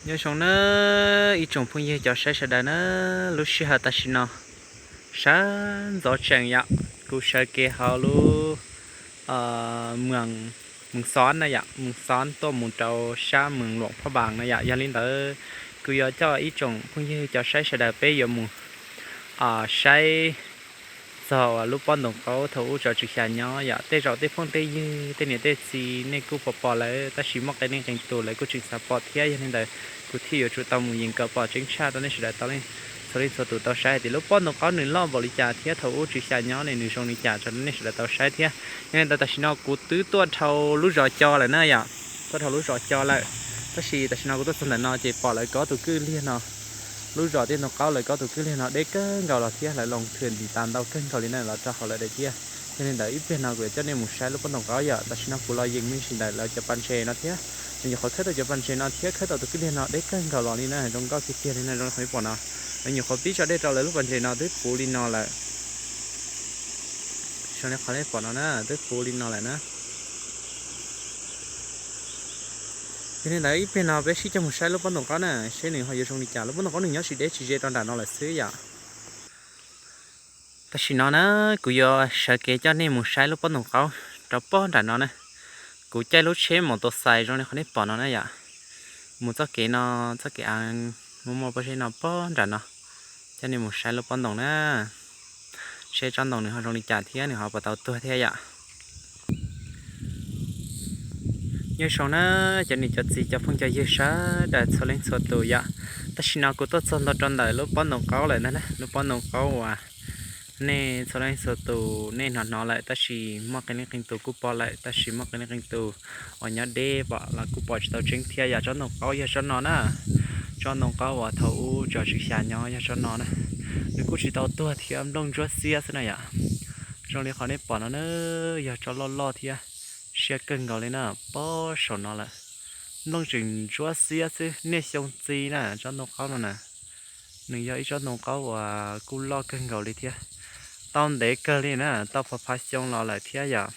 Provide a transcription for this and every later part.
Nyob zoo nawb ib tsoom phooj ywg cov saib sawv daws na, lub sij hawm tam sim no sawv ntxov tsees yom, kuv sawv kev hauv lub Moos Xob na yom, Moos Xob tuaj mus rau sab Moos Luam Phaj Npaas na yom. Yog li ntawd kuv yuav coj ib tsoom phooj ywg cov saib sawv daws peb yuav mus saib txog lub pob ntoos qaub thaum ub tsov tswv xya nyob yom. Tej zaum tej phooj tej ywg tej niam tej txiv nej kuj pom pom lawm, tab sis muaj qee leej qee tus lawv kuj tseem xav pom thiab. Yog li ntawd kuv thiaj yuav tsum tau mus yees kom pom tseeb tshaj rau nej sawv daws tau, txhua leej txhua tus tau saib hais tias lub pob ntoos qaub nws loj npaum li cas thiab thaum ub tswv xya nyob ne nws zoo li cas rau nej sawv daws tau saib thiab. Yog li ntawd tam sim no kuv twb tuaj dhau lub zos Co lawm na yom, tuaj dhau lub zos Co lawm. Tab sis tam sim no kuv tuaj txog ntawm no ces pom lawv kob tus kwj liag no, lub zos Tij Ntoos Qaub lawv kob tus kwj liag no deb kawg nkaus los thiab, hlawv loo thwm nti tas ntau kawg nkaus li na los rau hauv lawv daim tiaj. Yog li ntawd ib pliag no kuv yuav coj nej mus saib lub pob ntoos qaub yom. Tam sim no kuv los yees me ntsis ntawm lawv cov pas ntses no thiab, nws nyuam qhuav khawb tau cov pas ntses no thiab khawb tau tus kwj liag no deb kawg nkaus los li na, zoo nkauj tiag tiag li na. Zoo li qhov nej pom no, lawv nyuam qhuav pib tso dej rau lawv lub pas ntses no twb puv li no lawm. Zoo li qhov nej pom no na, twb puv li no lawm na. Yog li ntawd ib pliag no peb sib coj mus saib lub pob ntoos qaub na, seb nws ho yuav zoo li cas. Lub pob ntoos qaub nws nyob tsis deb tsis ze rau nram no lawm xwb yom. Tam sim no na, kuv yuav sawv kev coj nej mus saib lub pob ntoos qaub rau pob nram no na. Kuv caij lub tsheb maus tus xais zoo li qhov nej pom no na yom. Mus txoj kev no, txoj kev av muaj muaj pob zeb no pob nram no, coj nej mus saib lub pob ntoos na, seb tsob ntoo nws ho zoo li cas thiab nws ho puas tau tuag thiab yom. Nyob zoo na, cov niam cov txiv cov phooj cov ywg sawv daws txhua leej txhua tus yom. Tam sim no kuv tuaj txog ntua rau ntawm lub pob ntoos qaub lawm ntag na, lub pob ntoos qaub uas nej txhua leej txhua tus nej hnov hnov lawm, tab sis muaj qee leej qee tus kuj pom lawm, tab sis muaj qee leej qee tus uas nyob deb pom los kuj pom tsis tau tseeb thiab yom. Tsob ntoo qaub yog tsob no na, tsob ntoo qaub uas thaum ub tsov tswv xya nyob yog tsob no na. Nws kuj tsis tau tuag thiab, nplooj ntsuab xiab xwb na yom. Zoo li qhov nej pom no na, yog tsob loj loj thiab siab kawg nkaus li na, pob saum no lawm. Nplooj tseem ntsuab xiab xwb, niaj xyoo txi na tsob ntoo qaub no na. Nws yog ib tsob ntoo qaub uas kuj loj kawg nkaus li thiab, tau ntev kawg li na, tau phav phav xyoo los lawm thiab yom.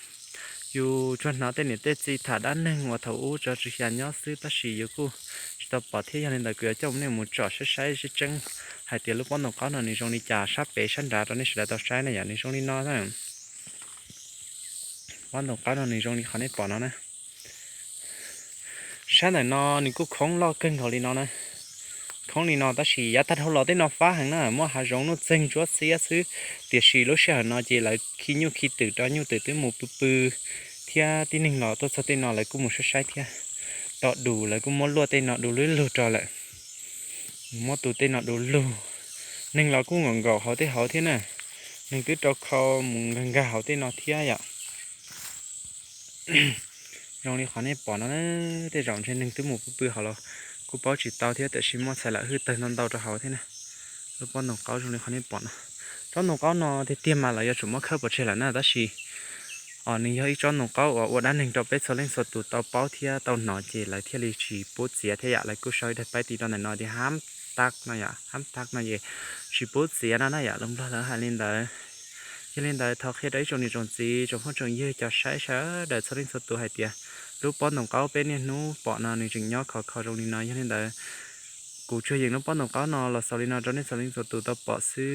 Yus tsuas hnov tej niam tej txiv tham dab neeg uas thaum ub tsov tswv xya nyob xwb, tab sis yus kuj tsis tau pom thiab. Yog li ntawd kuv yuav coj nej mus tsom saib saib tseeb tseeb hais tias lub pob ntoos qaub no nws zoo li cas sab pem sab nrad rau nej sawv daws tau saib na yom. Nws zoo li no, pob ntoos qaub no nws zoo li qhov nej pom no na. Sab ntawm no nws kuj khoob loj kawg nkaus li no na. Khoob li no tab sis yav tag dhau los tej no fab heev na, muaj hav zoov nuj txeeg ntsuab xiab xwb, tiam sis lub sij hawm no ces lawv khi nyuj khi twm rau, nyuj twm twb mus pw pw thiab tib neeg los tuaj txog tej no lawv kuj mus saib saib thiab. Rau dus lawv kuj muab luaj tej no du lug lug rau lawm. Muab tu tej no du lug, neeg los kuj nkaum nkaum hauv tej hauv thiab na. Neeg twb rau khau mus nkag nkag hauv tej no thiab yom. Zoo li qhov nej pom no na, tej zaum ntshe neeg twb mus pw pw hauv los kuj paub tsis tau thiab, tiam sis muaj txhais lam hwj tawg ntau ntau rau hauv thiab na. Lub pob ntoos qaub zoo li qhov nej pom no. Tsob ntoo qaub no tiag tiag mas lawv yuav tsum muab khawb pov tseg lawm na, tab sis nws yog ib tsob ntoo qaub uas ua dab neeg rau peb txhua leej txhua tus tau paub thiab tau hnov, ces lawv thiaj li tsis pub txiav thiab yom. Lawv kuj sau ib daim paib ti rau ntawm no tias hab tag no yom, hab tag no ces tsis pub txiav no na yom, lus Nplog lawv hais li ntawd. Yog li ntawd thov qhia rau ib tsoom niam tsoom txiv tsoom phooj tsoom ywg cov saib sawv daws txhua leej txhua tus hais tias lub pob ntoos qaub peb niaj hnub pom no nws tseem nyob khov kho zoo li no. Yog li ntawd kuv tsuas yeem lub pob ntoos qaub no los xaus li no rau nej txhua leej txhua tus tau pom xwb.